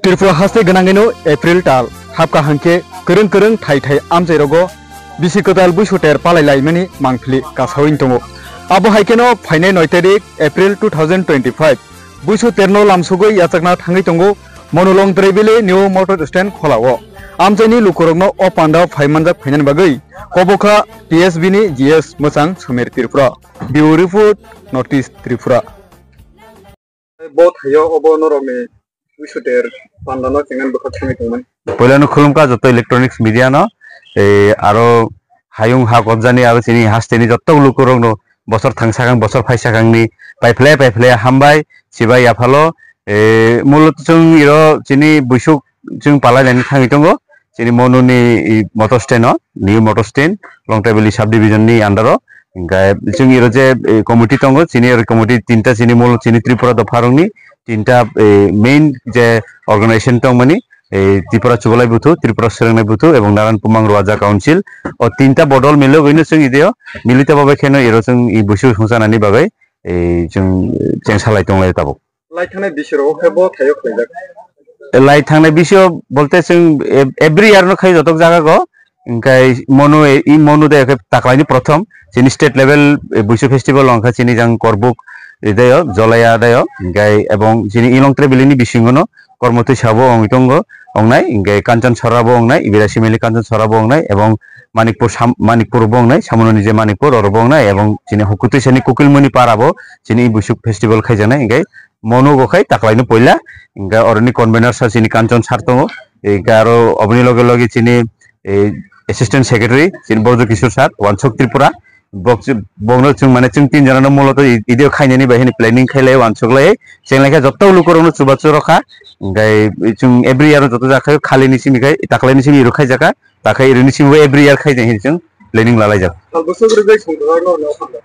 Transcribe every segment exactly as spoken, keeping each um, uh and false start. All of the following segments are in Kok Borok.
Tripura haste gwnangwino April tal hapkha hwnkhe kwrwng kwrwng thai thai amchairogo bisi kwtal buisu ter palai laimani mangpili kasawi tongo. Abo hai kheno phainai noi tarik April two thousand twenty-five buisu terno lamsogwi yachakna thangwi tongo Monulong Drebili New Motor Stand Kholao. Amchaini lukurokno o pandao phai manjak phainani bagwi kobokha T S B ni G S Mwchang Samir Tripura. Bureau Report, North East Tripura. Bo thaio obo norokni buisu ter pandano chengan bwkha thangwi tongmani. Poilano khulumkha joto electronics media no, eh, aro hayung ha kobjani aro chini hasteni joto lukurokno bosor thang sakang, bosor phai sakangni paiphle paiphle hambai, sibai yaphalo, eh, mulot chwng iro chini buisuk chwng palai laini thangwi tongo. Chini Monuni, i, motor stand o, new motor stand, Longtaibili subdivision ni under o. Hingkhe chwng iro je, e, committee tongo, chini oro committee tinta chini mol, chini Tripura dopha rokni tinta, e, main je organization tongmani, e, Tripura Chubalai Buthu, Tripura Swrwngnai Buthu, ebong Naran Pumang Roaja Council. O tinta bodol milogwino chwng ideo, milita babai kheno iro chwng i busu songchanani bagwi, e, chwng, e, chengsalai tonglai tabuk. Lai thangnai bisiro khe bo thaio khlaijak. Lai thangnai bisio bolte chwng ev-, every year no khai jotok jaga go. Hingkai Monu e-, i Monu de khe taklaini prothom chini state level, e, Buisu festival ongkha chini jang Korbuk, e, dayo, Jolaya dayo, hingkai ebong chini Ilong Trebili ni bisingo no Kormotwi sabo ongwi tongo, ongnai, hingkai Kanchan Sora bo ongnai, Ibira Simili Kanchan Sora bo ongnai, ebong Manikpur Sam-, Manikpur bo ongnai, Samononi je Manikpur oro bo ongnai, ebong chini Hukutwi sani Kukilmuni para bo chini i Buisu festival khaijaknai, hingkai Mono bo khai taklaino poila, hingke oroni convener sa chini Kanchon sir tongo, hingke aro oboni loge loge chini, eh, assistant secretary chini Borjo Kishore sir, Wansuk Tripura, bok chu-, bokno chwng mane chwng tin jona no muloto i-, ideo khainani bai hini planning khailai wansuk lai, chenglaikha joto lukurokno chubachu rokha, hingke chwng every year joto jakhaio khalini simi khai taklaini simi rok khaijakha, takhai irini simi every year khaijak hini chwng planning lalaijak. Sal bwswk rwgwi songkha norokno o panda?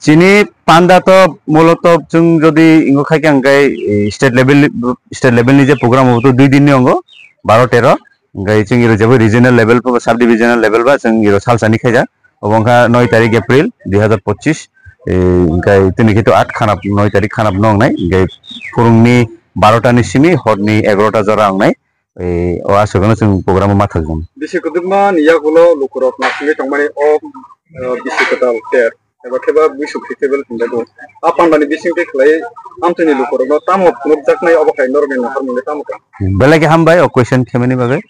Chini panda to muloto chwng jodi ingo khai khe hwnkhe, eh, state level, state level ni je program obo to dui din ni ongo, baro tero. Hwnkhe chwng iro jebo regional level ba sub divisional level ba chwng iro salsani khaijak. Obo wngkha noi tarik April dui hazar pochis, eh, hwnkhe tini khe to at khanap, noi tarik khanap no wngnai. Hwnkhe phurungni barota ni simi horni egarota jora wngnai. Eh, o aswkno chwng program o ma thajak. Bisi kwbangma ni yagulo lukurok naisingwi tongmani o, eh, bisi kwtal ter eba khe ba buisuk festival hinwi jago. A pandani bisingtwi khlai amtwini lukurokno tamo phunukjaknai obo hai norokni naharmungni tamo kha? Belai khe hambai o question khemani bagwi.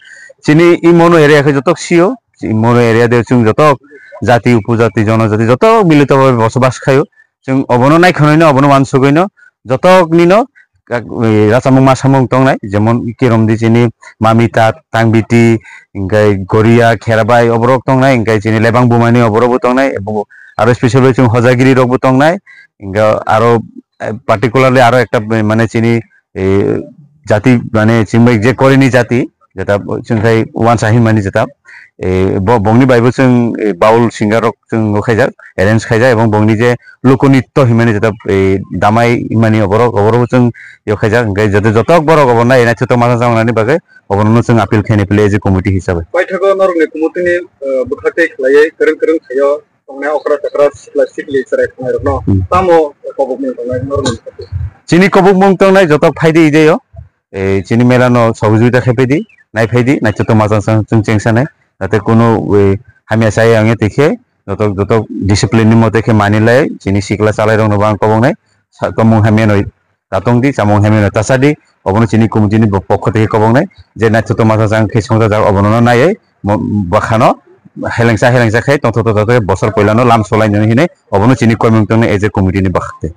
Chini i Mono area khe jotok sio, i Mono area de chwng jotok jati, upojati, jonojati jotok milito bhabe bosobas khaio. Chwng obono naikhonoino, obono wansugwino, jotoknino kak-, e, rachamung masamung tongnai, jemon Kiromdi chini Mamita, Tangbiti, hingkai Goria, Kherabai, oborok tongnai, hingkai chini Lebang Bumani oborokbo tongnai, ebo aro specially chwng Hojagiri rokbo tongnai, hingka aro, e, particularly aro ekta, e, mane chini, e, jati, mane chini je Korini jati, jeta chwng khai wansa hinmani jeta, e, bo-, bongni baibo chwng, e, baul singer rok chwng o khaijak, arrange khaijak, ebong bongni je lokonitto hinmani jeta, e, damai hinmani oborok, oborok chwng yo khaijak, hingke joto, jotok borok obo nai naithotok ma chang nani bagwi obono chwng appeal khaini pili je committee hisabe. Paithago norokni committee ni, e, bwkhaktwi khlaiwi kwrwng kwrwng khaio. Tongnai okra chakra sikla sikli chwrai thangnai rokno. Hmm. Tamo kobokmung tongnai norokni bwkhak? Chini kobokmung tongnai joto phaidi ideyo. Eh, chini mela no sohojogita khai phaidi, nai phaidi, naithotok ma chang chang chwng chengsanai. Jate kunu, eh, hamya chaya wngya twi khe joto, joto discipline ni mote khe mani lai, chini sikla chalai rokno bo ang koboknai. Sa-, tongmung hamya no ta tong di, chamung hamya no ta cha di, obono chini committee ni bo-, pokho tei koboknai, je naithotok ma chang khe songchajak, obono no naiwi mo-, bwkhano helengsa helengsa khe tongthok tongthok khe bosor poilano lam solai nani hinwi obono chini koimung tongnai as a committee ni bwkhak tei.